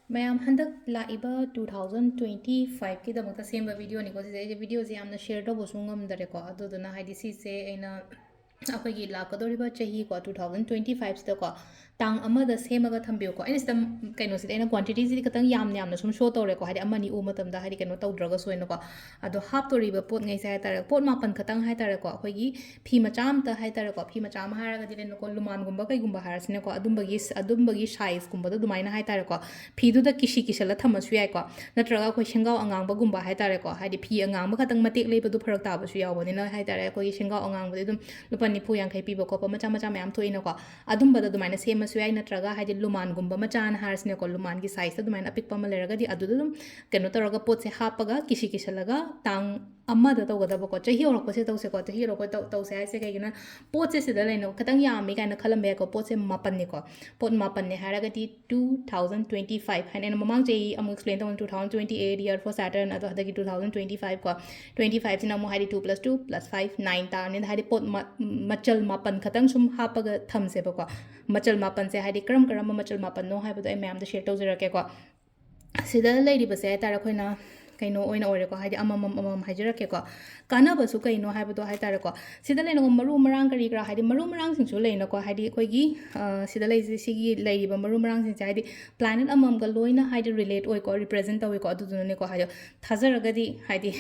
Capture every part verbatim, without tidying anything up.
ꯃꯌꯥꯝ, ꯍꯟꯗꯛ ꯂꯥꯛꯏꯕ two thousand twenty five ꯀꯤꯗꯃꯛꯇ ꯁꯦꯝꯕ ꯚꯤꯗꯤꯑꯣꯅꯤꯀꯣ ꯁꯤꯁꯦ꯫ ꯑꯩꯁꯦ ꯚꯤꯗꯤꯑꯣꯁꯦ ꯌꯥꯝꯅ ꯁꯦꯌꯔ ꯇꯧꯕꯁꯨ ꯉꯝꯗꯔꯦꯀꯣ꯫ ꯑꯗꯨꯗꯨꯅ ꯍꯥꯏꯗꯤ ꯁꯤꯁꯦ ꯑꯩꯅ ꯑꯩꯈꯣꯏꯒꯤ ꯂꯥꯛꯀꯗꯧꯔꯤꯕ ꯆꯍꯤꯀꯣ, two thousand twenty five ꯁꯤꯗꯀꯣ, ꯇꯥꯡ ꯑꯃꯗ ꯁꯦꯝꯃꯒ ꯊꯝꯕꯤꯌꯨꯀꯣ꯫ ꯑꯩꯅ ꯁꯤꯗ ꯀꯩꯅꯣꯁꯤꯗꯤ ꯑꯩꯅ ꯀ꯭ꯋꯥꯟꯇꯤꯇꯤꯁꯤꯗꯤ ꯈꯤꯇꯪ ꯌꯥꯝ ꯌꯥꯝꯅ ꯁꯨꯝ ꯁꯣ ꯇꯧꯔꯦꯀꯣ, ꯍꯥꯏꯗꯤ ꯑꯃꯅꯤ ꯎ ꯃꯇꯝꯗ ꯍꯥꯏꯗꯤ ꯀꯩꯅꯣ ꯇꯧꯗ꯭ꯔꯒꯁꯨ ꯑꯣꯏꯅꯀꯣ꯫ ꯑꯗꯣ ꯍꯥꯞꯇꯣꯔꯤꯕ ꯄꯣꯠꯉꯩꯁꯦ ꯍꯥꯏꯇꯥꯔꯦ, ꯄꯣꯠ ꯃꯥꯄꯟ ꯈꯛꯇꯪ ꯍꯥꯏꯇꯥꯔꯦꯀꯣ꯫ ꯑꯩꯈꯣꯏꯒꯤ ꯐꯤ ꯃꯆꯥ ꯑꯝꯇ ꯍꯥꯏꯇꯥꯔꯦꯀꯣ, ꯐꯤ ꯃꯆꯥ ꯑꯃ ꯍꯥꯏꯔꯒꯗꯤ ꯂꯩꯅꯀꯣ, ꯂꯨꯃꯥꯟꯒꯨꯝꯕ ꯀꯩꯒꯨꯝꯕ ꯍꯥꯏꯔꯁꯤꯅꯀꯣ, ꯑꯗꯨꯝꯕꯒꯤ ꯑꯗꯨꯝꯕꯒꯤ ꯁꯥꯏꯖꯀꯨꯝꯕꯗꯣ ꯑꯗꯨꯃꯥꯏꯅ ꯍꯥꯏꯇꯥꯔꯦꯀꯣ꯫ ꯐꯤꯗꯨꯗ ꯀꯤꯁꯤ ꯀꯤꯁꯜꯂ ꯊꯝꯃꯁꯨ ꯌꯥꯏꯀꯣ꯫ ꯅꯠꯇ꯭ꯔꯒ ꯑꯩꯈꯣꯏ ꯁꯦꯡꯒꯥꯎ ꯑꯉꯥꯡꯕꯒꯨꯝꯕ ꯍꯥꯏꯇꯥꯔꯦꯀꯣ, ꯍꯥꯏꯗꯤ ꯐꯤ ꯑꯉꯥꯡꯕ ꯈꯛꯇꯪ ꯃꯇꯦꯛ ꯂꯩꯕꯗꯨ ꯐꯔꯛ ꯇꯥꯕꯁꯨ ꯌꯥꯎꯕꯅꯤꯅ ꯍꯥꯏꯇꯥꯔꯦ, ꯑꯩꯈꯣꯏꯒꯤ ꯁꯦꯡꯒꯥꯎ ꯑꯉꯥꯡꯕꯗꯤ ꯑꯗꯨꯝ ꯂꯨꯄꯥ ꯅꯤꯐꯨ ꯌꯥꯡꯈꯩ ꯄꯤꯕ ꯈꯣꯠꯄ ꯃꯆꯥ ꯃꯆꯥ ꯃꯌꯥꯝ ꯊꯣꯛꯏꯅꯀꯣ꯫ ꯑꯗꯨꯝꯕꯗ ꯑꯗꯨꯃꯥꯏꯅ ꯁꯦꯝꯃꯁꯨ ꯌꯥꯏ, ꯅꯠꯇ꯭ꯔꯒ ꯍꯥꯏꯗꯤ ꯂꯨꯃꯥꯟꯒꯨꯝꯕ ꯃꯆꯥꯅ ꯍꯥꯏꯔꯁꯤꯅꯦꯀꯣ, ꯂꯨꯃꯥꯟꯒꯤ ꯁꯥꯏꯖꯇ ꯑꯗꯨꯃꯥꯏꯅ ꯑꯄꯤꯛꯄ ꯑꯃ ꯂꯩꯔꯒꯗꯤ ꯑꯗꯨꯗ ꯑꯗꯨꯝ ꯀꯩꯅꯣ ꯇꯧꯔꯒ ꯄꯣꯠꯁꯦ ꯍꯥꯞꯄꯒ ꯀꯤꯁꯤ ꯀꯤꯁꯜꯂꯒ ꯇꯥꯡ ꯑꯃꯗ ꯇꯧꯒꯗꯕꯀꯣ꯫ ꯆꯍꯤ ꯍꯧꯔꯛꯄꯁꯦ ꯇꯧꯁꯦꯀꯣ꯫ ꯆꯍꯤ ꯍꯧꯔꯛꯄ ꯇꯧ- ꯇꯧꯁꯦ ꯍꯥꯏꯁꯦ ꯀꯩꯒꯤꯅꯣ? ꯄꯣꯠꯁꯦ ꯁꯤꯗ ꯂꯩꯅ ꯈꯤꯇꯪ ꯌꯥꯝꯃꯤ ꯀꯥꯏꯅ ꯈꯜꯂꯝꯕ ꯌꯥꯏꯀꯣ꯫ ꯄꯣꯠꯁꯦ ꯃꯥꯄꯟꯅꯤꯀꯣ꯫ ꯄꯣꯠ ꯃꯥꯄꯟꯅꯦ ꯍꯥꯏꯔꯒꯗꯤ two thousand twenty five ꯍꯥꯏꯅ ꯑꯩꯅ ꯃꯃꯥꯡ ꯆꯍꯤ ꯑꯃꯨꯛ explain ꯇꯧꯕꯅꯤ, two thousand twenty eight, year for Saturn, ꯑꯗꯣ ꯍꯟꯗꯛꯀꯤ two thousand twenty five ꯀꯣ꯫ Twenty five ꯁꯤꯅ ꯑꯃꯨꯛ ꯍꯥꯏꯗꯤ two plus two plus five, nine ꯇꯥꯔꯅꯤ꯫ ꯍꯥꯏꯗꯤ ꯄꯣꯠ ꯃ- ꯃꯆꯜ ꯃꯥꯄꯟ ꯈꯛꯇꯪ ꯁꯨꯝ ꯍꯥꯞꯄꯒ ꯊꯝꯁꯦꯕꯀꯣ꯫ ꯃꯆꯜ ꯃꯥꯄꯟꯁꯦ ꯍꯥꯏꯗꯤ ꯀꯔꯝ ꯀꯔꯝꯕ ꯃꯆꯜ ꯃꯥꯄꯟꯅꯣ ꯍꯥꯏꯕꯗꯣ ꯑꯩ ꯃꯌꯥꯝꯗ ꯁꯦꯌꯔ ꯇꯧꯖꯔꯛꯀꯦꯀꯣ꯫ ꯁꯤꯗ ꯂꯩꯔꯤꯕꯁꯦ ꯍꯥꯏꯇꯥꯔꯦ, ꯑꯩꯈꯣꯏꯅ ꯀꯩꯅꯣ ꯑꯣꯏꯅ ꯑꯣꯏꯔꯦꯀꯣ, ꯍꯥꯏꯗꯤ ꯑꯃꯃꯝ ꯑꯃꯃꯝ ꯍꯥꯏꯖꯔꯛꯀꯦꯀꯣ꯫ ꯀꯥꯟꯅꯕꯁꯨ ꯀꯩꯅꯣ ꯍꯥꯏꯕꯗꯣ ꯍꯥꯏꯇꯥꯔꯦꯀꯣ꯫ ꯁꯤꯗ ꯂꯩꯅꯀꯣ, ꯃꯔꯨ ꯃꯔꯥꯡ ꯀꯔꯤ ꯀꯔꯥ, ꯍꯥꯏꯗꯤ ꯃꯔꯨ ꯃꯔꯥꯡꯁꯤꯡꯁꯨ ꯂꯩꯅꯀꯣ, ꯍꯥꯏꯗꯤ ꯑꯩꯈꯣꯏꯒꯤ, ꯑ, ꯁꯤꯗ ꯂꯩꯁꯦ, ꯁꯤꯒꯤ ꯂꯩꯔꯤꯕ ꯃꯔꯨ ꯃꯔꯥꯡꯁꯤꯡꯁꯦ ꯍꯥꯏꯗꯤ ꯄ꯭ꯂꯥꯅꯦꯠ ꯑꯃꯃꯝꯒ ꯂꯣꯏꯅ ꯍꯥꯏꯗꯤ ꯔꯤꯂꯦꯠ ꯑꯣꯏꯀꯣ, ꯔꯤꯄ꯭ꯔꯦꯖꯦꯟ ꯇꯧꯋꯤꯀꯣ꯫ ꯑꯗꯨꯗꯨꯅꯅꯦꯀꯣ, ꯍꯥꯏꯗꯤ ꯊꯥꯖꯔꯒꯗꯤ ꯍꯥꯏꯗꯤ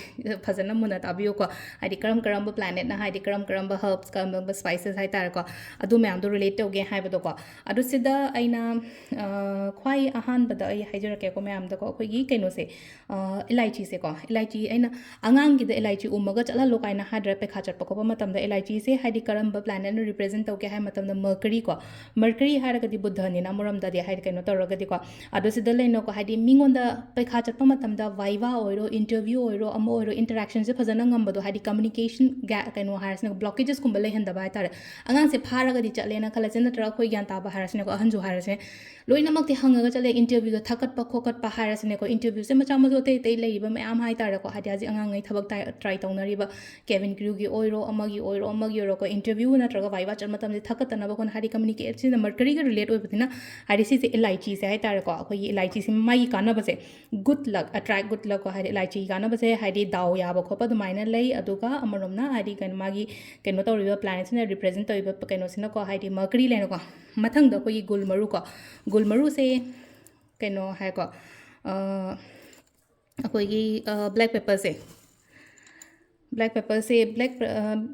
ꯐꯖꯅ ꯃꯨꯟꯅ ꯇꯥꯕꯤꯌꯨꯀꯣ꯫ ꯍꯥꯏꯗꯤ ꯀꯔꯝ ꯀꯔꯝꯕ ꯄ꯭ꯂꯥꯅꯦꯠꯅ ꯍꯥꯏꯗꯤ ꯀꯔꯝ ꯀꯔꯝꯕ ꯍꯔꯕꯁ, ꯀꯔꯝ ꯀꯔꯝꯕ ꯁ꯭ꯄꯥꯏꯁꯦꯁ ꯍꯥꯏꯇꯥꯔꯦꯀꯣ, ꯑꯗꯨ ꯃꯌꯥꯝꯗꯣ ꯔꯤꯂꯦꯠ ꯇꯧꯒꯦ ꯍꯥꯏꯕꯗꯣꯀꯣ꯫ ꯑꯗꯨ ꯁꯤꯗ ꯑꯩꯅ, ꯑ, ꯈ꯭ꯋꯥꯏ ꯑꯍꯥꯟꯕꯗ ꯑꯩ ꯍꯥꯏꯖꯔꯛꯀꯦꯀꯣ ꯃꯌꯥꯝꯗꯀꯣ, ꯑꯩꯈꯣꯏꯒꯤ ꯀꯩꯅꯣꯁꯦ, ꯑ, ꯏꯂꯥꯏꯆꯤꯁꯦꯀꯣ꯫ ꯏꯂꯥꯏꯆꯤ ꯑꯩꯅ ꯑꯉꯥꯡꯒꯤꯗ ꯏꯂꯥꯏꯆꯤ ꯎꯝꯃꯒ ꯆꯠꯍꯜꯂꯣ ꯀꯥꯏꯅ ꯍꯥꯏꯗ꯭ꯔꯥ ꯄꯩꯈꯥ ꯆꯠꯄ ꯈꯣꯠꯄ ꯃꯇꯝꯗ꯫ ꯏꯂꯥꯏꯆꯤꯁꯦ ꯍꯥꯏꯗꯤ ꯀꯔꯝꯕ ꯄ꯭ꯂꯥꯅꯦꯠꯅ ꯔꯤꯄ꯭ꯔꯦꯖꯦꯟ ꯇꯧꯒꯦ ꯍꯥꯏ ꯃꯇꯝꯗ ꯃꯔꯀꯔꯤ ꯀꯣ꯫ ꯃꯔꯀꯔꯤ ꯍꯥꯏꯔꯒꯗꯤ ꯕꯨꯙꯅꯤꯅ ꯑꯃꯔꯣꯝꯗꯗꯤ ꯍꯥꯏꯗꯤ ꯀꯩꯅꯣ ꯇꯧꯔꯒꯗꯤꯀꯣ꯫ ꯑꯗꯣ ꯁꯤꯗ ꯂꯩꯅꯀꯣ, ꯍꯥꯏꯗꯤ ꯃꯤꯉꯣꯟꯗ ꯄꯩꯈꯥ ꯆꯠꯄ ꯃꯇꯝꯗ ꯚꯥꯏꯚꯥ ꯑꯣꯏꯔꯣ, ꯏꯟꯇꯔꯚ꯭ꯌꯨ ꯑꯣꯏꯔꯣ, ꯑꯃ ꯑꯣꯏꯔꯣ, ꯏꯟꯇꯔꯦꯛꯁꯟꯁꯦ ꯐꯖꯅ ꯉꯝꯕꯗꯣ, ꯍꯥꯏꯗꯤ ꯀꯝꯃꯨꯅꯤꯀꯦꯁꯟ ꯒ꯭ꯌꯥ- ꯀꯩꯅꯣ ꯍꯥꯏꯔꯁꯤꯅ ꯕ꯭ꯂꯣꯀꯦꯖꯦꯁꯀꯨꯝꯕ ꯂꯩꯍꯟꯗꯕ ꯍꯥꯏꯇꯥꯔꯦ꯫ ꯑꯉꯥꯡꯁꯦ ꯐꯥꯔꯒꯗꯤ ꯆꯠꯂꯦꯅ ꯈꯜꯂꯁꯦ, ꯅꯠꯇ꯭ꯔꯒ ꯑꯩꯈꯣꯏ ꯒ꯭ꯌꯥꯟ ꯇꯥꯕ ꯍꯥꯏꯔꯁꯤꯅꯦꯀꯣ, ꯑꯍꯟꯁꯨ ꯍꯥꯏꯔꯁꯦ, ꯂꯣꯏꯅꯃꯛꯇꯤ ꯍꯪꯉꯒ ꯆꯠꯂꯦ, ꯏꯟꯇꯔꯚ꯭ꯌꯨꯗ ꯊꯥꯀꯠꯄ ꯈꯣꯀꯠꯄ ꯍꯥꯏꯔꯁꯤꯅꯦꯀꯣ꯫ ꯏꯟꯇꯔꯚ꯭ꯌꯨꯁꯦ ꯃꯆꯥ ꯃꯁꯨ ꯑꯇꯩ ꯑꯇꯩ ꯂꯩ ꯂꯩꯔꯤꯕ ꯃꯌꯥꯝ ꯍꯥꯏꯇꯥꯔꯦꯀꯣ, ꯍꯥꯏꯗꯤ ꯍꯧꯖꯤꯛ ꯑꯉꯥꯡꯉꯩ ꯊꯕꯛ ꯇ꯭ꯔꯥꯏ ꯇꯧꯅꯔꯤꯕ ꯀꯦꯕꯤꯟ ꯀ꯭ꯔꯤꯌꯨꯒꯤ ꯑꯣꯏꯔꯣ, ꯑꯃꯒꯤ ꯑꯣꯏꯔꯣ, ꯑꯃꯒꯤ ꯑꯣꯏꯔꯣꯀꯣ, ꯏꯟꯇꯔꯚ꯭ꯌꯨ ꯅꯠꯇ꯭ꯔꯒ ꯚꯥꯏꯚꯥ ꯆꯠꯄ ꯃꯇꯝꯗ ꯊꯛꯀꯠꯇꯅꯕ ꯍꯣꯠꯅ, ꯍꯥꯏꯗꯤ ꯀꯝꯃꯨꯅꯤꯀꯦꯠꯁꯤꯅ ꯃꯔꯀꯔꯤꯒ ꯔꯤꯂꯦꯠ ꯑꯣꯏꯕꯅꯤꯅ, ꯍꯥꯏꯗꯤ ꯁꯤꯁꯦ ꯏꯂꯥꯏꯆꯤꯁꯦ ꯍꯥꯏꯇꯥꯔꯦꯀꯣ, ꯑꯩꯈꯣꯏꯒꯤ ꯏꯂꯥꯏꯆꯤꯁꯤ ꯃꯥꯒꯤ ꯀꯥꯟꯅꯕꯁꯦ, ꯒꯨꯗ ꯂꯛ, ꯑꯦꯇ꯭ꯔꯦꯛ ꯒꯨꯗ ꯂꯛꯀꯣ, ꯍꯥꯏꯗꯤ ꯏꯂꯥꯏꯆꯤꯒꯤ ꯀꯥꯟꯅꯕꯁꯦ ꯍꯥꯏꯗꯤ ꯗꯥꯎ ꯌꯥꯕ ꯈꯣꯠꯄ ꯑꯗꯨꯃꯥꯏꯅ ꯂꯩ꯫ ꯑꯗꯨꯒ ꯑꯃꯔꯣꯝꯅ ꯍꯥꯏꯗꯤ ꯀꯩꯅꯣ, ꯃꯥꯒꯤ ꯀꯩꯅꯣ ꯇꯧꯔꯤꯕ ꯄ꯭ꯂꯥꯅꯦꯠꯁꯤꯅ ꯔꯤꯄ꯭ꯔꯦꯖꯦꯟ ꯇꯧꯔꯤꯕ ꯀꯩꯅꯣꯁꯤꯅꯀꯣ, ꯍꯥꯏꯗꯤ ꯃꯔꯀꯔꯤ ꯂꯩꯅꯀꯣ꯫ ꯃꯊꯪꯗ ꯑꯩꯈꯣꯏꯒꯤ ꯒꯨꯜ ꯃꯔꯨꯀꯣ, ꯒꯨꯜ ꯃꯔꯨꯁꯦ ꯀꯩꯅꯣ ꯍꯥꯏꯀꯣ, ꯑꯩꯈꯣꯏꯒꯤ ꯕ꯭ꯂꯦꯛ ꯄꯦꯄꯔꯁꯦ, ꯕ꯭ꯂꯦꯛ ꯄꯦꯄꯔꯁꯦ, ꯕ꯭ꯂꯦꯛ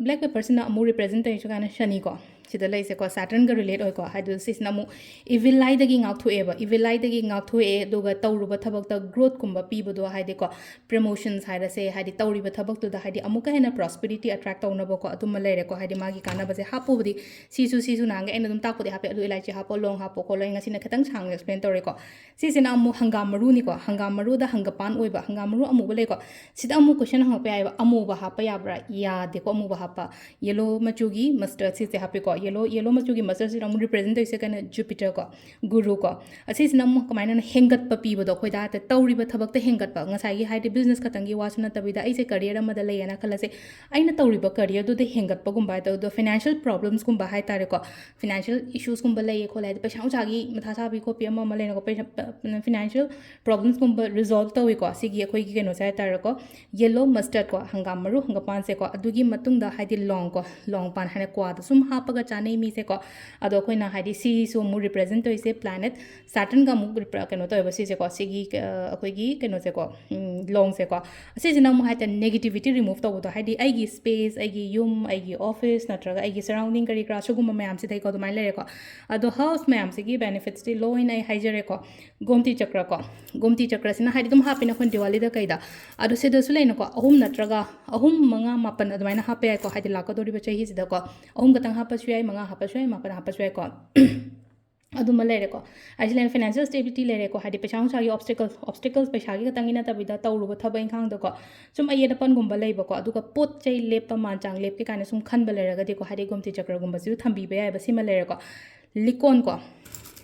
ꯕ꯭ꯂꯦꯛ ꯄꯦꯄꯔꯁꯤꯅ ꯑꯃꯨꯛ ꯔꯤꯄ꯭ꯔꯦꯖꯦꯟ ꯇꯧꯔꯤꯁꯨ ꯀꯥꯏꯅ ꯁꯅꯤꯀꯣ, ꯁꯤꯗ ꯂꯩꯁꯦꯀꯣ, ꯁꯦꯇꯔꯟꯒ ꯔꯤꯂꯦꯠ ꯑꯣꯏꯀꯣ꯫ ꯍꯥꯏꯗꯤ ꯁꯤꯁꯤꯅ ꯑꯃꯨꯛ ꯏꯚꯤꯜ ꯑꯥꯏꯗꯒꯤ ꯉꯥꯛꯊꯣꯛꯑꯦꯕ, ꯏꯚꯤꯜ ꯑꯥꯏꯗꯒꯤ ꯉꯥꯛꯊꯣꯛꯑꯦ꯫ ꯑꯗꯨꯒ ꯇꯧꯔꯨꯕ ꯊꯕꯛꯇ ꯒ꯭ꯔꯣꯠꯀꯨꯝꯕ ꯄꯤꯕꯗꯣ, ꯍꯥꯏꯗꯤꯀꯣ, ꯄ꯭ꯔꯃꯣꯁꯟꯁ ꯍꯥꯏꯔꯁꯦ, ꯍꯥꯏꯗꯤ ꯇꯧꯔꯤꯕ ꯊꯕꯛꯇꯨꯗ ꯍꯥꯏꯗꯤ ꯑꯃꯨꯛꯀ ꯍꯦꯟꯅ ꯄ꯭ꯔꯣꯁꯄꯦꯔꯤꯇꯤ ꯑꯦꯇ꯭ꯔꯦꯛ ꯇꯧꯅꯕꯀꯣ, ꯑꯗꯨꯃ ꯂꯩꯔꯦꯀꯣ꯫ ꯍꯥꯏꯗꯤ ꯃꯥꯒꯤ ꯀꯥꯟꯅꯕꯁꯦ ꯍꯥꯞꯄꯨꯕꯗꯤ ꯁꯤꯁꯨ, ꯁꯤꯁꯨ ꯅꯍꯥꯟꯒꯩ ꯑꯩꯅ ꯑꯗꯨꯝ ꯇꯥꯛꯄꯗꯤ ꯍꯥꯞꯄꯦ, ꯑꯗꯨ ꯏꯂꯥꯏꯆꯤ ꯍꯥꯞꯄꯣ, ꯂꯣꯡ ꯍꯥꯞꯄꯣ ꯈꯣꯠꯂꯣ, ꯑꯩ ꯉꯁꯤꯅ ꯈꯤꯇꯪ ꯁꯥꯡꯅ ꯑꯦꯛꯁꯄ꯭ꯂꯦꯟ ꯇꯧꯔꯦꯀꯣ꯫ ꯁꯤꯁꯤꯅ ꯑꯃꯨꯛ ꯍꯪꯒꯥꯝ ꯃꯔꯨꯅꯤꯀꯣ, ꯍꯪꯒꯥꯝ ꯃꯔꯨꯗ ꯍꯪꯒꯄꯥꯟ ꯑꯣꯏꯕ, ꯍꯪꯒꯥꯝ ꯃꯔꯨ ꯑꯃꯨꯕ ꯂꯩꯀꯣ꯫ ꯁꯤꯗ ꯑꯃꯨꯛ ꯀꯣꯏꯁꯟ ꯍꯪꯉꯛꯄ ꯌꯥꯏꯑꯕ, ꯑꯃꯨꯕ ꯍꯥꯞꯄ ꯌꯥꯕ꯭ꯔꯥ? ꯌꯥꯗꯦꯀꯣ ꯑꯃꯨꯕ ꯍꯥꯞꯄ꯫ ꯌꯦꯂꯣ ꯃꯆꯨꯒꯤ ꯃꯁꯇꯔꯗ ꯁꯤꯁꯦ ꯍꯥꯞꯄꯤꯀꯣ꯫ ꯌꯦꯂꯣ, ꯌꯦꯂꯣ ꯃꯆꯨꯒꯤ ꯃꯁꯇꯔꯗꯁꯤꯅ ꯑꯃꯨꯛ ꯔꯤꯄ꯭ꯔꯦꯖꯦꯟ ꯇꯧꯔꯤꯁꯦ ꯀꯩꯅꯣ, ꯖꯨꯄꯤꯇꯔꯀꯣ, ꯒꯨꯔꯨꯀꯣ꯫ ꯑꯁꯤꯁꯤꯅ ꯑꯃꯨꯛ ꯀꯃꯥꯏꯅ ꯍꯦꯟꯒꯠꯄ ꯄꯤꯕꯗꯣ ꯑꯩꯈꯣꯏꯗ, ꯍꯥꯏꯗꯤ ꯇꯧꯔꯤꯕ ꯊꯕꯛꯇ ꯍꯦꯟꯒꯠꯄ꯫ ꯉꯁꯥꯏꯒꯤ ꯍꯥꯏꯗꯤ ꯕꯤꯖꯤꯅꯦꯁ ꯈꯛꯇꯪꯒꯤ ꯋꯥꯁꯨ ꯅꯠꯇꯕꯤꯗ, ꯑꯩꯁꯦ ꯀꯔꯤꯌꯔ ꯑꯃꯗ ꯂꯩꯌꯦꯅ ꯈꯜꯂꯁꯦ, ꯑꯩꯅ ꯇꯧꯔꯤꯕ ꯀꯔꯤꯌꯔꯗꯨꯗ ꯍꯦꯟꯒꯠꯄꯒꯨꯝꯕ ꯍꯥꯏ ꯇꯧꯕꯗꯣ, ꯐꯥꯏꯅꯥꯟꯁꯤꯌꯦꯜ ꯄ꯭ꯔꯣꯕ꯭ꯂꯦꯝꯁꯀꯨꯝꯕ ꯍꯥꯏꯇꯥꯔꯦꯀꯣ, ꯐꯥꯏꯅꯥꯟꯁꯤꯌꯦꯜ ꯏꯁꯨꯁꯀꯨꯝꯕ ꯂꯩꯌꯦ ꯈꯣꯠꯂꯦ, ꯍꯥꯏꯗꯤ ꯄꯩꯁꯥ ꯅꯨꯡꯁꯥꯒꯤ ꯃꯊꯥ ꯁꯥꯕꯤ ꯈꯣꯠꯄꯤ ꯑꯃ ꯑꯃ ꯂꯩꯅꯀꯣ, ꯐꯥꯏꯅꯥꯟꯁꯤꯌꯦꯜ ꯄ꯭ꯔꯣꯕ꯭ꯂꯦꯝꯁꯀꯨꯝꯕ ꯔꯤꯖꯣꯜꯕ ꯇꯧꯋꯤꯀꯣ꯫ ꯁꯤꯒꯤ ꯑꯩꯈꯣꯏꯒꯤ ꯀꯩꯅꯣꯁꯦ ꯍꯥꯏꯇꯥꯔꯦꯀꯣ, ꯌꯦꯂꯣ ꯃꯁꯇꯔꯗꯀꯣ, ꯍꯪꯒꯥꯝ ꯃꯔꯨ, ꯍꯪꯒꯄꯥꯟꯁꯦꯀꯣ꯫ ꯑꯗꯨꯒꯤ ꯃꯇꯨꯡꯗ ꯍꯥꯏꯗꯤ ꯂꯣꯡꯀꯣ, ꯂꯣꯡ ꯄꯥꯟ ꯍꯥꯏꯅ ꯀ꯭ꯋꯥꯗ ꯁꯨꯝ ꯍꯥꯞꯄꯒ ꯆꯥꯅꯩ ꯃꯤꯁꯦꯀꯣ꯫ ꯑꯗꯣ ꯑꯩꯈꯣꯏꯅ ꯍꯥꯏꯗꯤ ꯁꯤꯁꯨ ꯑꯃꯨꯛ ꯔꯤꯄ꯭ꯔꯦꯖꯦꯟ ꯇꯧꯔꯤꯁꯦ ꯄ꯭ꯂꯥꯅꯦꯠ ꯁꯦꯇꯔꯟꯒ ꯑꯃꯨꯛ ꯔꯤꯄ꯭ꯔ-, ꯀꯩꯅꯣ ꯇꯧꯋꯦꯕ ꯁꯤꯁꯦꯀꯣ, ꯁꯤꯒꯤ, ꯑ, ꯑꯩꯈꯣꯏꯒꯤ ꯀꯩꯅꯣꯁꯦꯀꯣ, ꯎꯝ, ꯂꯣꯡꯁꯦꯀꯣ꯫ ꯑꯁꯤꯁꯤꯅ ꯑꯃꯨꯛ ꯍꯥꯏꯇꯥꯔꯦ ꯅꯦꯒꯦꯇꯤꯚꯤꯇꯤ ꯔꯤꯃꯨꯚ ꯇꯧꯕꯗꯣ, ꯍꯥꯏꯗꯤ ꯑꯩꯒꯤ ꯁ꯭ꯄꯦꯁ, ꯑꯩꯒꯤ ꯌꯨꯝ, ꯑꯩꯒꯤ ꯑꯣꯐꯤꯁ ꯅꯠꯇ꯭ꯔꯒ ꯑꯩꯒꯤ ꯁꯔꯥꯎꯟꯗꯤꯡ ꯀꯔꯤ ꯀꯔꯥ ꯁꯤꯒꯨꯝꯕ ꯃꯌꯥꯝꯁꯤꯗꯩꯀꯣ ꯑꯗꯨꯃꯥꯏꯅ ꯂꯩꯔꯦꯀꯣ꯫ ꯑꯗꯣ ꯍꯥꯎꯁ ꯃꯌꯥꯝꯁꯤꯒꯤ ꯕꯦꯅꯤꯐꯤꯠꯁꯇꯤ ꯂꯣꯏꯅ ꯑꯩ ꯍꯥꯏꯖꯔꯦꯀꯣ꯫ ꯒꯣꯝꯇꯤ ꯆꯀ꯭ꯔꯀꯣ, ꯒꯣꯝꯇꯤ ꯆꯀ꯭ꯔꯁꯤꯅ ꯍꯥꯏꯗꯤ ꯑꯗꯨꯝ ꯍꯥꯞꯄꯤꯅ ꯑꯩꯈꯣꯏꯅ ꯗꯤꯋꯥꯂꯤꯗ ꯀꯩꯗ꯫ ꯑꯗꯣ ꯁꯤꯗꯁꯨ ꯂꯩꯅꯀꯣ, ꯑꯍꯨꯝ ꯅꯠꯇ꯭ꯔꯒ ꯑꯍꯨꯝ, ꯃꯉꯥ, ꯃꯥꯄꯟ ꯑꯗꯨꯃꯥꯏꯅ ꯍꯥꯞꯄ ꯌꯥꯏꯀꯣ, ꯍꯥꯏꯗꯤ ꯂꯥꯛꯀꯗꯧꯔꯤꯕ ꯆꯍꯤꯁꯤꯗꯀꯣ꯫ ꯑꯍꯨꯝ ꯈꯛꯇꯪ ꯍꯥꯞꯄꯁꯨ ꯌꯥꯏ, ꯃꯉꯥ ꯍꯥꯞꯄꯁꯨ ꯌꯥꯏ, ꯃꯥꯄꯟ ꯍꯥꯞꯄꯁꯨ ꯌꯥꯏꯀꯣ꯫ ꯑꯗꯨꯃ ꯂꯩꯔꯦꯀꯣ꯫ ꯑꯁꯤ ꯂꯩꯔꯦ, ꯐꯥꯏꯅꯥꯟꯁꯤꯌꯦꯜ ꯁ꯭ꯇꯦꯕꯤꯂꯤꯇꯤ ꯂꯩꯔꯦꯀꯣ, ꯍꯥꯏꯗꯤ ꯄꯩꯁꯥ ꯅꯨꯡꯁꯥꯒꯤ ꯑꯣꯕꯁꯇꯦꯀꯜ, ꯑꯣꯕꯁꯇꯦꯀꯜꯁ ꯄꯩꯁꯥꯒꯤ ꯈꯛꯇꯪꯒꯤ ꯅꯠꯇꯕꯤꯗ ꯇꯧꯔꯨꯕ ꯊꯕꯛ ꯏꯪꯈꯥꯡꯗꯀꯣ, ꯁꯨꯝ ꯑꯌꯦꯠ ꯑꯄꯟꯒꯨꯝꯕ ꯂꯩꯕꯀꯣ, ꯑꯗꯨꯒ ꯄꯣꯠ ꯆꯩ ꯂꯦꯞꯄ, ꯃꯥꯟ ꯆꯥꯡ ꯂꯦꯞꯀꯦ ꯀꯥꯏꯅ ꯁꯨꯝ ꯈꯟꯕ ꯂꯩꯔꯒꯗꯤꯀꯣ, ꯍꯥꯏꯗꯤ ꯒꯣꯝꯇꯤ ꯆꯀ꯭ꯔꯒꯨꯝꯕꯁꯤꯁꯨ ꯊꯝꯕꯤꯕ ꯌꯥꯏꯑꯕ꯫ ꯁꯤꯃ ꯂꯩꯔꯦꯀꯣ꯫ ꯂꯤꯀꯣꯟꯀꯣ,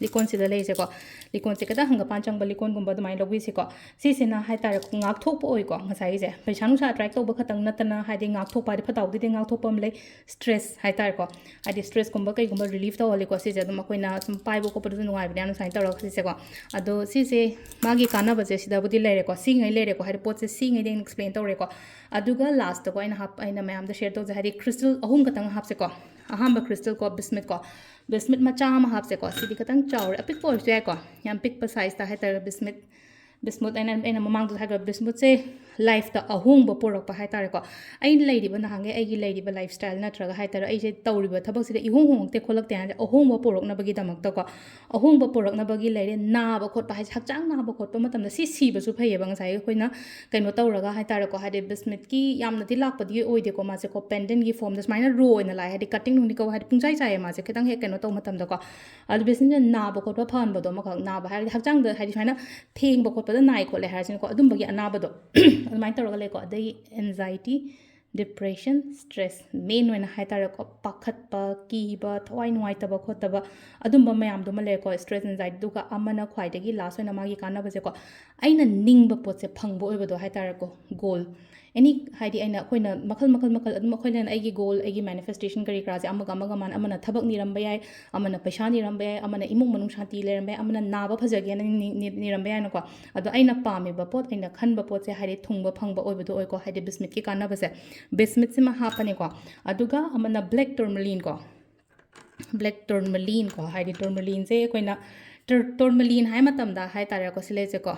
ꯂꯤꯀꯣꯟꯁꯤꯗ ꯂꯩꯔꯤꯁꯦꯀꯣ, ꯂꯤꯀꯣꯟꯁꯦ ꯈꯤꯇꯪ ꯍꯪꯒꯄꯥꯟ ꯆꯪꯕ ꯂꯤꯀꯣꯟꯒꯨꯝꯕ ꯑꯗꯨꯃꯥꯏꯅ ꯂꯧꯕꯤꯁꯤꯀꯣ꯫ ꯁꯤꯁꯤꯅ ꯍꯥꯏꯇꯥꯔꯦ ꯉꯥꯛꯊꯣꯛꯄ ꯑꯣꯏꯀꯣ꯫ ꯉꯁꯥꯏꯒꯤꯁꯦ ꯄꯩꯁꯥ ꯅꯨꯡꯁꯥ ꯑꯦꯇ꯭ꯔꯦꯛ ꯇꯧꯕ ꯈꯛꯇꯪ ꯅꯠꯇꯅ, ꯍꯥꯏꯗꯤ ꯉꯥꯛꯊꯣꯛꯄ ꯍꯥꯏꯗꯤ ꯐꯠꯇ ꯍꯥꯎꯗꯤꯗꯤ ꯉꯥꯛꯊꯣꯛꯄ ꯑꯃ ꯂꯩ, ꯁ꯭ꯇ꯭ꯔꯦꯁ ꯍꯥꯏꯇꯥꯔꯦꯀꯣ꯫ ꯍꯥꯏꯗꯤ ꯁ꯭ꯇ꯭ꯔꯦꯁꯀꯨꯝꯕ ꯀꯩꯒꯨꯝꯕ ꯔꯤꯂꯤꯐ ꯇꯧꯍꯜꯂꯤꯀꯣ꯫ ꯁꯤꯁꯦ ꯑꯗꯨꯝ ꯑꯩꯈꯣꯏꯅ ꯁꯨꯝ ꯄꯥꯏꯕ ꯈꯣꯠꯄꯗꯁꯨ ꯅꯨꯡꯉꯥꯏꯕꯅꯦ ꯌꯥꯝꯅ ꯁꯨꯃꯥꯏꯅ ꯇꯧꯔꯒ ꯁꯤꯁꯦꯀꯣ꯫ ꯑꯗꯣ ꯁꯤꯁꯦ ꯃꯥꯒꯤ ꯀꯥꯟꯅꯕꯁꯦ ꯁꯤꯗꯕꯨꯗꯤ ꯂꯩꯔꯦꯀꯣ, ꯁꯤꯉꯩ ꯂꯩꯔꯦꯀꯣ, ꯍꯥꯏꯗꯤ ꯄꯣꯠꯁꯦ ꯁꯤꯉꯩꯗꯤ ꯑꯩꯅ ꯑꯦꯛꯁꯄ꯭ꯂꯦꯟ ꯇꯧꯔꯦꯀꯣ꯫ ꯑꯗꯨꯒ ꯂꯥꯁꯇꯀꯣ ꯑꯩꯅ ꯍꯥꯞ ꯑꯩꯅ ꯃꯌꯥꯝꯗ ꯁꯤꯌꯔ ꯇꯧꯖꯩ, ꯍꯥꯏꯗꯤ ꯀ꯭ꯔꯤꯁꯇꯜ ꯑꯍꯨꯝ ꯈꯛꯇꯪ ꯍꯥꯞꯁꯦꯀꯣ꯫ ꯑꯍꯥꯟꯕ ꯀ꯭ꯔꯤꯁꯇꯜꯀꯣ, ꯕꯤꯁꯃꯤꯠꯀꯣ, ꯕꯤꯁꯃꯤꯠ ꯃꯆꯥ ꯑꯃ ꯍꯥꯞꯁꯦꯀꯣ꯫ ꯁꯤꯗꯤ ꯈꯤꯇꯪ ꯆꯥꯎꯔꯦ, ꯑꯄꯤꯛꯄ ꯑꯣꯏꯔꯁꯨ ꯌꯥꯏꯀꯣ, ꯌꯥꯝ ꯄꯤꯛꯄ ꯁꯥꯏꯖꯇ ꯍꯥꯏꯇꯥꯔꯦ꯫ ꯕꯤꯁꯃꯤꯠ ꯕꯤꯁꯃꯨꯠ ꯑꯩꯅ ꯑꯩꯅ ꯃꯃꯥꯡꯗꯁꯨ ꯍꯥꯏꯈ꯭ꯔꯕ, ꯕꯤꯁꯃꯨꯠꯁꯦ ꯂꯥꯏꯐꯇ ꯑꯍꯣꯡꯕ ꯄꯨꯔꯛꯄ ꯍꯥꯏꯇꯥꯔꯦꯀꯣ꯫ ꯑꯩꯅ ꯂꯩꯔꯤꯕ, ꯅꯍꯥꯟꯒꯩ ꯑꯩꯒꯤ ꯂꯩꯔꯤꯕ ꯂꯥꯏꯐ ꯁ꯭ꯇꯥꯏꯜ ꯅꯠꯇ꯭ꯔꯒ ꯍꯥꯏꯇꯥꯔꯦ, ꯑꯩꯁꯦ ꯇꯧꯔꯤꯕ ꯊꯕꯛꯁꯤꯗ ꯏꯍꯣꯡ ꯍꯣꯡꯉꯛꯇꯦ ꯈꯣꯠꯂꯛꯇꯦ ꯍꯥꯏꯅ ꯑꯍꯣꯡꯕ ꯄꯨꯔꯛꯅꯕꯒꯤꯗꯃꯛꯇꯀꯣ, ꯑꯍꯣꯡꯕ ꯄꯨꯔꯛꯅꯕꯒꯤ ꯂꯩꯔꯦ꯫ ꯅꯥꯕ ꯈꯣꯠꯄ ꯍꯥꯏꯁꯦ, ꯍꯛꯆꯥꯡ ꯅꯥꯕ ꯈꯣꯠꯄ ꯃꯇꯝꯗ ꯁꯤ ꯁꯤꯕꯁꯨ ꯐꯩꯌꯦꯕ꯫ ꯉꯁꯥꯏꯒꯤ ꯑꯩꯈꯣꯏꯅ ꯀꯩꯅꯣ ꯇꯧꯔꯒ ꯍꯥꯏꯇꯥꯔꯦꯀꯣ, ꯍꯥꯏꯗꯤ ꯕꯤꯁꯃꯤꯠꯀꯤ ꯌꯥꯝꯅꯗꯤ ꯂꯥꯛꯄꯗꯤ ꯑꯣꯏꯗꯦꯀꯣ, ꯃꯥꯁꯦꯀꯣ ꯄꯦꯟꯗꯦꯟꯒꯤ ꯐꯣꯝꯗ ꯁꯨꯃꯥꯏꯅ ꯔꯣ ꯑꯣꯏꯅ ꯂꯥꯛꯑꯦ, ꯍꯥꯏꯗꯤ ꯀꯠꯇꯤꯡ ꯅꯨꯡꯗꯤ ꯀꯧ, ꯍꯥꯏꯗꯤ ꯄꯨꯡꯆꯥꯏ ꯆꯥꯏꯌꯦ ꯃꯥꯁꯦ ꯈꯤꯇꯪ ꯍꯦꯛ ꯀꯩꯅꯣ ꯇꯧꯕ ꯃꯇꯝꯗꯀꯣ꯫ ꯑꯗꯨ ꯕꯤꯁꯃꯤꯠꯁꯤꯅ ꯅꯥꯕ ꯈꯣꯠꯄ ꯐꯍꯟꯕꯗꯣ ꯑꯃꯈꯛ, ꯅꯥꯕ ꯍꯥꯏꯔꯗꯤ ꯍꯛꯆꯥꯡꯗ ꯍꯥꯏꯗꯤ ꯁꯨꯃꯥꯏꯅ ꯊꯦꯡꯕ ꯈꯣꯠꯄꯗ ꯅꯥꯏ ꯈꯣꯠꯂꯦ ꯍꯥꯏꯔꯁꯤꯅꯀꯣ, ꯑꯗꯨꯝꯕꯒꯤ ꯑꯅꯥꯕꯗꯣ ꯑꯗꯨꯃꯥꯏꯅ ꯇꯧꯔꯒ ꯂꯩꯀꯣ꯫ ꯑꯗꯒꯤ ꯑꯦꯟꯖꯥꯏꯇꯤ, ꯗꯤꯄ꯭ꯔꯦꯁꯟ, ꯁ꯭ꯇ꯭ꯔꯦꯁ ꯃꯦꯟ ꯑꯣꯏꯅ ꯍꯥꯏꯇꯥꯔꯦꯀꯣ, ꯄꯥꯈꯠꯄ, ꯀꯤꯕ, ꯊꯋꯥꯏ ꯅꯨꯡꯉꯥꯏꯇꯕ ꯈꯣꯠꯇꯕ ꯑꯗꯨꯝꯕ ꯃꯌꯥꯝꯗꯨꯃ ꯂꯩꯔꯦꯀꯣ, ꯁ꯭ꯇ꯭ꯔꯦꯁ, ꯑꯦꯟꯖꯥꯏꯇꯤ꯫ ꯑꯗꯨꯒ ꯑꯃꯅ ꯈ꯭ꯋꯥꯏꯗꯒꯤ ꯂꯥꯁ ꯑꯣꯏꯅ ꯃꯥꯒꯤ ꯀꯥꯟꯅꯕꯁꯦꯀꯣ, ꯑꯩꯅ ꯅꯤꯡꯕ ꯄꯣꯠꯁꯦ ꯐꯪꯕ ꯑꯣꯏꯕꯗꯣ ꯍꯥꯏꯇꯥꯔꯦꯀꯣ, ꯒꯣꯜ ꯑꯦꯅꯤ ꯍꯥꯏꯗꯤ ꯑꯩꯅ ꯑꯩꯈꯣꯏꯅ ꯃꯈꯜ ꯃꯈꯜ ꯃꯈꯜ ꯑꯗꯨꯝ ꯑꯩꯈꯣꯏꯅ ꯑꯩꯒꯤ ꯒꯣꯜ, ꯑꯩꯒꯤ ꯃꯦꯅꯤꯐꯦꯁꯇꯦꯁꯟ ꯀꯔꯤ ꯀꯔꯥꯁꯦ ꯑꯃꯒ ꯑꯃꯒ ꯃꯥꯟꯅ, ꯑꯃꯅ ꯊꯕꯛ ꯅꯤꯔꯝꯕ ꯌꯥꯏ, ꯑꯃꯅ ꯄꯩꯁꯥ ꯅꯤꯔꯝꯕ ꯌꯥꯏ, ꯑꯃꯅ ꯏꯃꯨꯡ ꯃꯅꯨꯡ ꯁꯥꯟꯇꯤ ꯂꯩꯔꯝꯕ ꯌꯥꯏ, ꯑꯃꯅ ꯅꯥꯕ ꯐꯖꯒꯦꯅ ꯅꯤ- ꯅꯤ- ꯅꯤꯔꯝꯕ ꯌꯥꯏꯅꯀꯣ꯫ ꯑꯗꯣ ꯑꯩꯅ ꯄꯥꯝꯃꯤꯕ ꯄꯣꯠ, ꯑꯩꯅ ꯈꯟꯕ ꯄꯣꯠꯁꯦ ꯍꯥꯏꯗꯤ ꯊꯨꯡꯕ ꯐꯪꯕ ꯑꯣꯏꯕꯗꯣ ꯑꯣꯏꯀꯣ꯫ ꯍꯥꯏꯗꯤ ꯕꯤꯁꯃꯤꯠꯀꯤ ꯀꯥꯟꯅꯕꯁꯦ, ꯕꯤꯁꯃꯤꯠꯁꯤꯃ ꯍꯥꯞꯄꯅꯤꯀꯣ꯫ ꯑꯗꯨꯒ ꯑꯃꯅ ꯕ꯭ꯂꯦꯛ ꯇꯣꯔꯃꯂꯤꯟꯀꯣ, ꯕ꯭ꯂꯦꯛ ꯇꯣꯔꯃꯂꯤꯟꯀꯣ꯫ ꯍꯥꯏꯗꯤ ꯇꯣꯔꯃꯂꯤꯟꯁꯦ ꯑꯩꯈꯣꯏꯅ ꯇꯣꯔ- ꯇꯣꯔꯃꯂꯤꯟ ꯍꯥꯏ ꯃꯇꯝꯗ ꯍꯥꯏꯇꯥꯔꯦꯀꯣ, ꯁꯤꯂꯩꯁꯦꯀꯣ,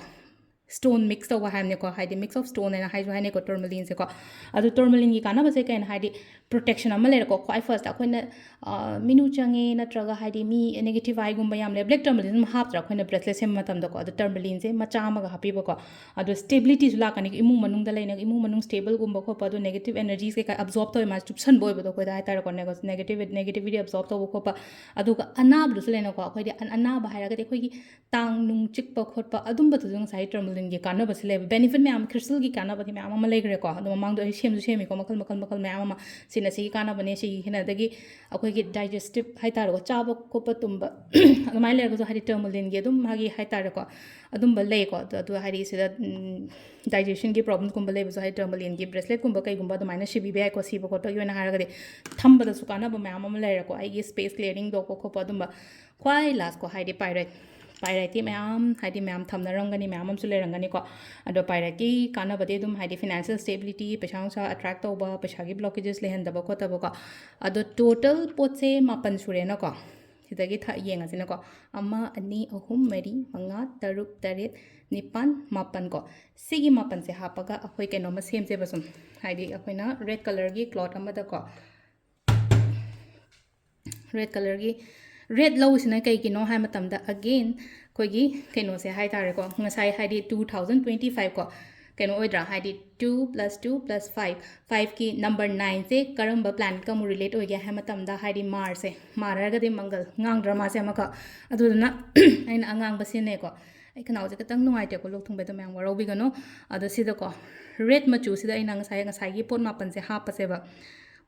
ꯁ꯭ꯇꯣꯟ ꯃꯤꯛꯁ ꯇꯧꯕ ꯍꯥꯏꯕꯅꯤꯀꯣ, ꯍꯥꯏꯗꯤ ꯃꯤꯛꯁ ꯑꯣꯐ ꯁ꯭ꯇꯣꯟ ꯍꯥꯏꯅ ꯍꯥꯏꯁꯨ ꯍꯥꯏꯅꯩꯀꯣ ꯇꯣꯔꯃꯂꯤꯟꯁꯦꯀꯣ꯫ ꯑꯗꯣ ꯇꯣꯔꯃꯂꯤꯟꯒꯤ ꯀꯥꯟꯅꯕꯁꯦ ꯀꯩꯅꯣ ꯍꯥꯏꯗꯤ, ꯄ꯭ꯔꯣꯇꯦꯛꯁꯟ ꯑꯃ ꯂꯩꯔꯦꯀꯣ꯫ ꯈ꯭ꯋꯥꯏ ꯐꯥꯔꯁꯇ ꯑꯩꯈꯣꯏꯅ, ꯑ, ꯃꯤꯅꯨ ꯆꯪꯉꯦ ꯅꯠꯇ꯭ꯔꯒ ꯍꯥꯏꯗꯤ ꯃꯤ ꯅꯦꯒꯦꯇꯤꯚ ꯑꯥꯏꯒꯨꯝꯕ ꯌꯥꯝ ꯂꯩ, ꯕ꯭ꯂꯦꯛ ꯇꯣꯔꯃꯂꯤꯟ ꯑꯗꯨꯝ ꯍꯥꯞꯇ꯭ꯔꯥ ꯑꯩꯈꯣꯏꯅ ꯕ꯭ꯔꯦꯁꯂꯦꯠ ꯁꯦꯝꯕ ꯃꯇꯝꯗꯀꯣ꯫ ꯑꯗꯣ ꯇꯣꯔꯃꯂꯤꯟꯁꯦ ꯃꯆꯥ ꯑꯃꯒ ꯍꯥꯞꯄꯤꯕꯀꯣ꯫ ꯑꯗꯣ ꯁ꯭ꯇꯦꯕꯤꯂꯤꯇꯤꯁꯨ ꯂꯥꯛꯀꯅꯤ, ꯏꯃꯨꯡ ꯃꯅꯨꯡꯗ ꯂꯩꯅ ꯏꯃꯨꯡ ꯃꯅꯨꯡ ꯁ꯭ꯇꯦꯕꯜꯒꯨꯝꯕ ꯈꯣꯠꯄ, ꯑꯗꯣ ꯅꯦꯒꯦꯇꯤꯚ ꯑꯦꯅꯔꯖꯤꯁ ꯀꯩꯀꯥ ꯑꯦꯕꯖꯣꯔꯕ ꯇꯧꯋꯦ, ꯃꯥꯁꯦ ꯆꯨꯞꯁꯟꯕ ꯑꯣꯏꯕꯗꯣ ꯑꯩꯈꯣꯏꯗ ꯍꯥꯏꯇꯥꯔꯦꯀꯣ, ꯅꯦꯒꯦꯇꯤꯚ ꯅꯦꯒꯦꯇꯤꯚꯤꯇꯤ ꯑꯦꯕꯖꯣꯔꯕ ꯇꯧꯕ ꯈꯣꯠꯄ꯫ ꯑꯗꯨꯒ ꯑꯅꯥꯕꯗꯨꯁꯨ ꯂꯩꯅꯀꯣ, ꯑꯩꯈꯣꯏꯗꯤ ꯑꯟ- ꯑꯅꯥꯕ ꯍꯥꯏꯔꯒꯗꯤ ꯑꯩꯈꯣꯏꯒꯤ ꯇꯥꯡ ꯅꯨꯡ ꯆꯤꯛꯄ ꯈꯣꯠꯄ ꯑꯗꯨꯝꯕꯗꯨꯁꯨ ꯉꯁꯥꯏ ꯇꯣꯔꯃꯂꯤꯟ ꯒꯤ ꯀꯥꯟꯅꯕꯁꯦ ꯂꯩꯕ, ꯕꯦꯅꯤꯐꯤꯠ ꯃꯌꯥꯝ, ꯈ꯭ꯔꯤꯁꯇꯜꯒꯤ ꯀꯥꯟꯅꯕꯗꯤ ꯃꯌꯥꯝ ꯑꯃ ꯂꯩꯈ꯭ꯔꯦꯀꯣ꯫ ꯑꯗꯣ ꯃꯃꯥꯡꯗ ꯑꯩ ꯁꯦꯝꯁꯨ ꯁꯦꯝꯃꯤꯀꯣ, ꯃꯈꯜ ꯃꯈꯜ ꯃꯈꯜ ꯃꯌꯥꯝ ꯑꯃ, ꯁꯤꯅ ꯁꯤꯒꯤ ꯀꯥꯟꯅꯕꯅꯦ, ꯁꯤꯒꯤ ꯍꯦꯟꯅꯗꯒꯤ ꯑꯩꯈꯣꯏꯒꯤ ꯗꯥꯏꯖꯦꯁꯇꯤꯞ ꯍꯥꯏꯇꯥꯔꯦꯀꯣ, ꯆꯥꯕ ꯈꯣꯠꯄ ꯇꯨꯝꯕ ꯑꯗꯨꯃꯥꯏꯅ ꯂꯩꯔꯒꯁꯨ, ꯍꯥꯏꯗꯤ ꯇꯔꯃꯂꯤꯟꯒꯤ ꯑꯗꯨꯝ ꯃꯥꯒꯤ ꯍꯥꯏꯇꯥꯔꯦꯀꯣ, ꯑꯗꯨꯝꯕ ꯂꯩꯀꯣ꯫ ꯑꯗꯣ, ꯑꯗꯣ ꯍꯥꯏꯗꯤ ꯁꯤꯗ ꯗꯥꯏꯖꯦꯁꯟꯒꯤ ꯄ꯭ꯔꯣꯕ꯭ꯂꯦꯝꯒꯨꯝꯕ ꯂꯩꯕꯁꯨ, ꯍꯥꯏꯗꯤ ꯇꯔꯃꯂꯤꯟꯒꯤ ꯕ꯭ꯔꯦꯁꯂꯦꯠꯀꯨꯝꯕ ꯀꯩꯒꯨꯝꯕ ꯑꯗꯨꯃꯥꯏꯅ ꯁꯤꯕꯤꯕ ꯌꯥꯏꯀꯣ, ꯁꯤꯕ ꯈꯣꯠꯄꯒꯤ ꯑꯣꯏꯅ ꯍꯥꯏꯔꯒꯗꯤ꯫ ꯊꯝꯕꯗꯁꯨ ꯀꯥꯟꯅꯕ ꯃꯌꯥꯝ ꯑꯃ ꯂꯩꯔꯦꯀꯣ, ꯑꯩꯒꯤ ꯁ꯭ꯄꯦꯁ ꯀ꯭ꯂꯤꯌꯥꯔꯤꯡ ꯇꯧꯕ ꯈꯣꯠꯄ ꯑꯗꯨꯝꯕ꯫ ꯈ꯭ꯋꯥꯏ ꯂꯥꯁꯀꯣ, ꯍꯥꯏꯗꯤ ꯄꯥꯏꯔꯥꯏꯠ, ꯄꯥꯏꯔꯥꯏꯠꯇꯤ ꯃꯌꯥꯝ, ꯍꯥꯏꯗꯤ ꯃꯌꯥꯝ ꯊꯝꯅꯔꯝꯒꯅꯤ, ꯃꯌꯥꯝ ꯑꯃꯁꯨ ꯂꯩꯔꯝꯒꯅꯤꯀꯣ꯫ ꯑꯗꯣ ꯄꯥꯏꯔꯥꯏꯠꯀꯤ ꯀꯥꯟꯅꯕꯗꯤ ꯑꯗꯨꯝ ꯍꯥꯏꯗꯤ ꯐꯤꯅꯥꯟꯁꯤꯌꯦꯜ ꯁ꯭ꯇꯦꯕꯤꯂꯤꯇꯤ, ꯄꯩꯁꯥ ꯅꯨꯡꯁꯥ ꯑꯦꯇ꯭ꯔꯦꯛ ꯇꯧꯕ, ꯄꯩꯁꯥꯒꯤ ꯕ꯭ꯂꯣꯀꯦꯖꯦꯁ ꯂꯩꯍꯟꯗꯕ ꯈꯣꯠꯇꯕꯀꯣ꯫ ꯑꯗꯣ ꯇꯣꯇꯦꯜ ꯄꯣꯠꯁꯦ ꯃꯥꯄꯟ ꯁꯨꯔꯦꯅꯀꯣ꯫ ꯁꯤꯗꯒꯤ ꯊ-, ꯌꯦꯡꯉꯁꯤꯅꯀꯣ꯫ ꯑꯃ, ꯑꯅꯤ, ꯑꯍꯨꯝ, ꯃꯔꯤ, ꯃꯉꯥ, ꯇꯔꯨꯛ, ꯇꯔꯦꯠ, ꯅꯤꯄꯥꯟ, ꯃꯥꯄꯟ ꯀꯣ꯫ ꯁꯤꯒꯤ ꯃꯥꯄꯟꯁꯦ ꯍꯥꯞꯄꯒ ꯑꯩꯈꯣꯏ ꯀꯩꯅꯣꯝꯃ ꯁꯦꯝꯁꯦꯕ ꯁꯨꯝ꯫ ꯍꯥꯏꯗꯤ ꯑꯩꯈꯣꯏꯅ ꯔꯦꯗ ꯀꯂꯔꯒꯤ ꯀ꯭ꯂꯣꯠ ꯑꯃꯗꯀꯣ, ꯔꯦꯗ ꯀꯂꯔꯒꯤ, ꯔꯦꯗ ꯂꯧꯔꯤꯁꯤꯅ ꯀꯩꯒꯤꯅꯣ ꯍꯥꯏ ꯃꯇꯝꯗ, ꯑꯒꯦꯟ, ꯑꯩꯈꯣꯏꯒꯤ ꯀꯩꯅꯣꯁꯦ ꯍꯥꯏ ꯇꯥꯔꯦꯀꯣ, ꯉꯁꯥꯏ ꯍꯥꯏꯗꯤ two thousand twenty five ꯀꯣ, ꯀꯩꯅꯣ ꯑꯣꯏꯗ꯭ꯔꯥ, ꯍꯥꯏꯗꯤ two plus two plus five, ꯐꯥꯏꯚꯀꯤ ꯅꯝꯕꯔ ꯅꯥꯏꯟꯁꯦ ꯀꯔꯝꯕ ꯄ꯭ꯂꯥꯅꯦꯠꯀ ꯑꯃꯨꯛ ꯔꯤꯂꯦꯠ ꯑꯣꯏꯒꯦ ꯍꯥꯏ ꯃꯇꯝꯗ, ꯍꯥꯏꯗꯤ ꯃꯥꯔꯁꯁꯦ, ꯃꯥꯔ ꯍꯥꯏꯔꯒꯗꯤ ꯃꯪꯒꯜ, ꯉꯥꯡꯗ꯭ꯔꯥ ꯃꯥꯁꯦ ꯑꯃꯈꯛ? ꯑꯗꯨꯗꯨꯅ ꯑꯩꯅ ꯑꯉꯥꯡꯕ ꯁꯤꯖꯤꯟꯅꯩꯀꯣ꯫ ꯑꯩ ꯈꯅꯥꯎꯁꯦ ꯈꯤꯇꯪ ꯅꯨꯡꯉꯥꯏꯇꯦꯀꯣ, ꯂꯣꯛ ꯊꯨꯡꯕꯩ, ꯑꯗꯨ ꯃꯌꯥꯝ ꯋꯥꯔꯧꯕꯤꯒꯅꯨ꯫ ꯑꯗꯣ ꯁꯤꯗꯀꯣ, ꯔꯦꯗ ꯃꯆꯨꯁꯤꯗ ꯑꯩꯅ ꯉꯁꯥꯏ, ꯉꯁꯥꯏꯒꯤ ꯄꯣꯠ ꯃꯥꯄꯟꯁꯦ ꯍꯥꯞꯄꯁꯦꯕ꯫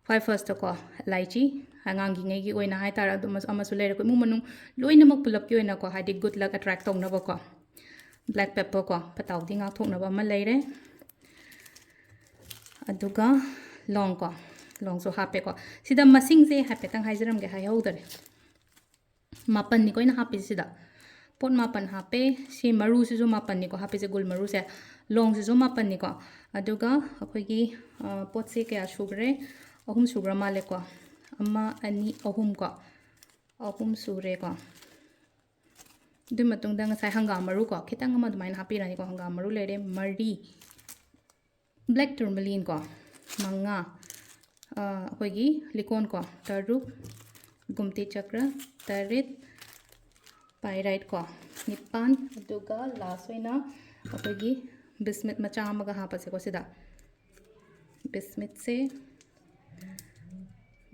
ꯈ꯭ꯋꯥꯏ ꯐꯥꯔꯁꯇꯀꯣ, ꯏꯂꯥꯏꯆꯤ, ꯑꯉꯥꯡꯒꯤꯉꯩꯒꯤ ꯑꯣꯏꯅ ꯍꯥꯏꯇꯥꯔꯦ, ꯑꯗꯨꯝ ꯑꯃꯁꯨ ꯂꯩꯔꯦꯀꯣ, ꯏꯃꯨꯡ ꯃꯅꯨꯡ ꯂꯣꯏꯅꯃꯛ ꯄꯨꯂꯞꯀꯤ ꯑꯣꯏꯅꯀꯣ, ꯍꯥꯏꯗꯤ ꯒꯨꯗ ꯂꯛ ꯑꯦꯇ꯭ꯔꯦꯛ ꯇꯧꯅꯕꯀꯣ꯫ ꯕ꯭ꯂꯦꯛ ꯄꯦꯄꯔꯀꯣ, ꯄꯇꯥꯎꯗꯤ ꯉꯥꯛꯊꯣꯛꯅꯕ ꯑꯃ ꯂꯩꯔꯦ꯫ ꯑꯗꯨꯒ ꯂꯣꯡ ꯀꯣ, ꯂꯣꯡꯁꯨ ꯍꯥꯞꯄꯦꯀꯣ꯫ ꯁꯤꯗ ꯃꯁꯤꯡꯁꯦ ꯍꯥꯏꯐꯦꯠꯇꯪ ꯍꯥꯏꯖꯔꯝꯒꯦ, ꯍꯥꯏꯍꯧꯗꯔꯦ꯫ ꯃꯥꯄꯟꯅꯤꯀꯣ ꯑꯩꯅ ꯍꯥꯞꯄꯤꯁꯦ ꯁꯤꯗ꯫ ꯄꯣꯠ ꯃꯥꯄꯟ ꯍꯥꯞꯄꯦ꯫ ꯁꯤ ꯃꯔꯨꯁꯤꯁꯨ ꯃꯥꯄꯟꯅꯤꯀꯣ ꯍꯥꯞꯄꯤꯁꯦ, ꯒꯨꯜ ꯃꯔꯨꯁꯦ꯫ ꯂꯣꯡꯁꯤꯁꯨ ꯃꯥꯄꯟꯅꯤꯀꯣ꯫ ꯑꯗꯨꯒ ꯑꯩꯈꯣꯏꯒꯤ, ꯑ, ꯄꯣꯠꯁꯦ ꯀꯌꯥ ꯁꯨꯈ꯭ꯔꯦ? ꯑꯍꯨꯝ ꯁꯨꯈ꯭ꯔ ꯃꯥꯜꯂꯦꯀꯣ꯫ ꯑꯃ, ꯑꯅꯤ, ꯑꯍꯨꯝ ꯀꯣ꯫ ꯑꯍꯨꯝ ꯁꯨꯔꯦꯀꯣ꯫ ꯑꯗꯨꯒꯤ ꯃꯇꯨꯡꯗ ꯉꯁꯥꯏ ꯍꯪꯒꯥꯝ ꯃꯔꯨ ꯀꯣ, ꯈꯤꯇꯪ ꯑꯃ ꯑꯗꯨꯃꯥꯏꯅ ꯍꯥꯞꯄꯤꯔꯅꯤꯀꯣ꯫ ꯍꯪꯒꯥꯝ ꯃꯔꯨ ꯂꯩꯔꯦ ꯃꯔꯤ, ꯕ꯭ꯂꯦꯛ ꯇꯨꯔꯃꯂꯤꯟ ꯀꯣ ꯃꯉꯥ, ꯑ, ꯑꯩꯈꯣꯏꯒꯤ ꯂꯤꯀꯣꯟ ꯀꯣ ꯇꯔꯨꯛ, ꯒꯨꯝꯇꯤ ꯆꯀ꯭ꯔ ꯇꯔꯦꯠ, ꯄꯥꯏꯔꯥꯏꯠ ꯀꯣ ꯅꯤꯄꯥꯟ, ꯑꯗꯨꯒ ꯂꯥꯁ ꯑꯣꯏꯅ ꯑꯩꯈꯣꯏꯒꯤ ꯕꯤꯁꯃꯤꯠ ꯃꯆꯥ ꯑꯃꯒ ꯍꯥꯞꯄꯁꯦꯀꯣ ꯁꯤꯗ꯫ ꯕꯤꯁꯃꯤꯠꯁꯦ,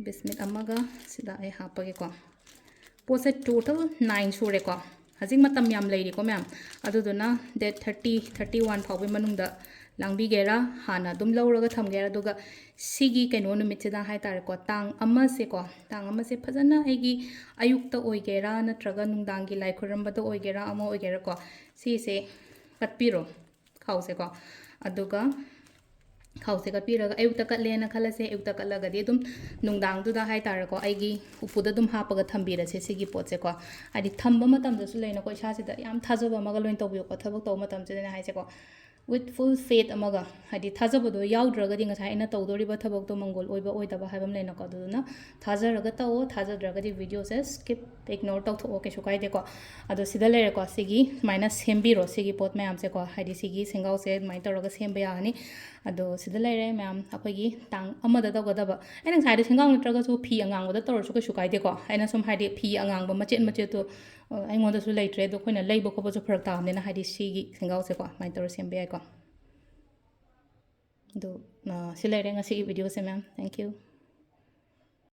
ꯕꯤꯁꯃꯤꯠ ꯑꯃꯒ ꯁꯤꯗ ꯑꯩ ꯍꯥꯞꯄꯒꯦꯀꯣ꯫ ꯄꯣꯠꯁꯦ ꯇꯣꯇꯦꯜ ꯅꯥꯏꯟ ꯁꯨꯔꯦꯀꯣ꯫ ꯍꯧꯖꯤꯛ ꯃꯇꯝ ꯌꯥꯝ ꯂꯩꯔꯤꯀꯣ ꯃꯌꯥꯝ꯫ ꯑꯗꯨꯗꯨꯅ date thirty, thirty one ꯐꯥꯎꯕꯒꯤ ꯃꯅꯨꯡꯗ ꯂꯥꯡꯕꯤꯒꯦꯔꯥ, ꯍꯥꯟꯅ ꯑꯗꯨꯝ ꯂꯧꯔꯒ ꯊꯝꯒꯦꯔꯥ, ꯑꯗꯨꯒ ꯁꯤꯒꯤ ꯀꯩꯅꯣ ꯅꯨꯃꯤꯠꯁꯤꯗ ꯍꯥꯏ ꯇꯥꯔꯦꯀꯣ, ꯇꯥꯡ ꯑꯃꯁꯦꯀꯣ, ꯇꯥꯡ ꯑꯃꯁꯦ ꯐꯖꯅ ꯑꯩꯒꯤ ꯑꯌꯨꯛꯇ ꯑꯣꯏꯒꯦꯔꯥ ꯅꯠꯇ꯭ꯔꯒ ꯅꯨꯡꯗꯥꯡꯒꯤ ꯂꯥꯏ ꯈꯨꯔꯝꯕꯗ ꯑꯣꯏꯒꯦꯔꯥ ꯑꯃ ꯑꯣꯏꯒꯦꯔꯥꯀꯣ, ꯁꯤꯁꯦ ꯀꯠꯄꯤꯔꯣ, ꯈꯥꯎꯁꯦꯀꯣ꯫ ꯑꯗꯨꯒ ꯈꯥꯎꯁꯦ ꯀꯠꯄꯤꯔꯒ ꯑꯌꯨꯛꯇ ꯀꯠꯂꯦꯅ ꯈꯜꯂꯁꯦ꯫ ꯑꯌꯨꯛꯇ ꯀꯠꯂꯒꯗꯤ ꯑꯗꯨꯝ ꯅꯨꯡꯗꯥꯡꯗꯨꯗ ꯍꯥꯏ ꯇꯥꯔꯦꯀꯣ, ꯑꯩꯒꯤ ꯎꯄꯨꯗ ꯑꯗꯨꯝ ꯍꯥꯞꯄꯒ ꯊꯝꯕꯤꯔꯁꯦ ꯁꯤꯒꯤ ꯄꯣꯠꯁꯦꯀꯣ꯫ ꯍꯥꯏꯗꯤ ꯊꯝꯕ ꯃꯇꯝꯗꯁꯨ ꯂꯩꯅꯀꯣ, ꯏꯁꯥꯁꯤꯗ ꯌꯥꯝ ꯊꯥꯖꯕ ꯑꯃꯒ ꯂꯣꯏꯅ ꯇꯧꯕꯤꯌꯨꯀꯣ, ꯊꯕꯛ ꯇꯧꯕ ꯃꯇꯝꯁꯤꯗꯅꯦ ꯍꯥꯏꯁꯦꯀꯣ꯫ With full faith ꯑꯃꯒ, ꯍꯥꯏꯗꯤ ꯊꯥꯖꯕꯗꯣ ꯌꯥꯎꯗ꯭ꯔꯒꯗꯤ ꯉꯁꯥꯏ ꯑꯩꯅ ꯇꯧꯗꯣꯔꯤꯕ ꯊꯕꯛꯇꯣ ꯃꯪꯒꯣꯜ ꯑꯣꯏꯕ ꯑꯣꯏꯗꯕ ꯍꯥꯏꯕ ꯑꯃ ꯂꯩꯅꯀꯣ꯫ ꯑꯗꯨꯗꯨꯅ ꯊꯥꯖꯔꯒ ꯇꯧꯑꯣ, ꯊꯥꯖꯗ꯭ꯔꯒꯗꯤ videoꯁꯦ skip, ignore ꯇꯧꯊꯣꯛꯑꯣ, ꯀꯩꯁꯨ ꯀꯥꯏꯗꯦꯀꯣ꯫ ꯑꯗꯣ ꯁꯤꯗ ꯂꯩꯔꯦꯀꯣ, ꯁꯤꯒꯤ ꯁꯨꯃꯥꯏꯅ ꯁꯦꯝꯕꯤꯔꯣ, ꯁꯤꯒꯤ ꯄꯣꯠ ꯃꯌꯥꯝꯁꯦꯀꯣ, ꯍꯥꯏꯗꯤ ꯁꯤꯒꯤ ꯁꯦꯡꯒꯥꯎꯁꯦ ꯑꯗꯨꯃꯥꯏꯅ ꯇꯧꯔꯒ ꯁꯦꯝꯕ ꯌꯥꯒꯅꯤ꯫ ꯑꯗꯣ ꯁꯤꯗ ꯂꯩꯔꯦ ꯃꯌꯥꯝ, ꯑꯩꯈꯣꯏꯒꯤ ꯇꯥꯡ ꯑꯃꯗ ꯇꯧꯒꯗꯕ꯫ ꯑꯩꯅ ꯉꯁꯥꯏꯗ ꯁꯦꯡꯒꯥꯎ ꯅꯠꯇ꯭ꯔꯒꯁꯨ ꯐꯤ ꯑꯉꯥꯡꯕꯗ ꯇꯧꯔꯁꯨ ꯀꯩꯁꯨ ꯀꯥꯏꯗꯦꯀꯣ꯫ ꯑꯩꯅ ꯁꯨꯝ ꯍꯥꯏꯗꯤ ꯐꯤ ꯑꯉꯥꯡꯕ ꯃꯆꯦꯠ ꯃꯆꯦꯠꯇꯣ, ꯑ, ꯑꯩꯉꯣꯟꯗꯁꯨ ꯂꯩꯇ꯭ꯔꯦ, ꯑꯗꯣ ꯑꯩꯈꯣꯏꯅ ꯂꯩꯕ ꯈꯣꯠꯄꯁꯨ ꯐꯔꯛ ꯇꯥꯕꯅꯤꯅ ꯍꯥꯏꯗꯤ ꯁꯤꯒꯤ ꯁꯦꯡꯒꯥꯎꯁꯦꯀꯣ ꯑꯗꯨꯃꯥꯏꯅ ꯇꯧꯔ ꯁꯦꯝꯕ ꯌꯥꯏꯀꯣ꯫ ꯑꯗꯣ, ꯑ, ꯁꯤ ꯂꯩꯔꯦ ꯉꯁꯤꯒꯤ videoꯁꯦ ꯃꯌꯥꯝ꯫ Thank you꯫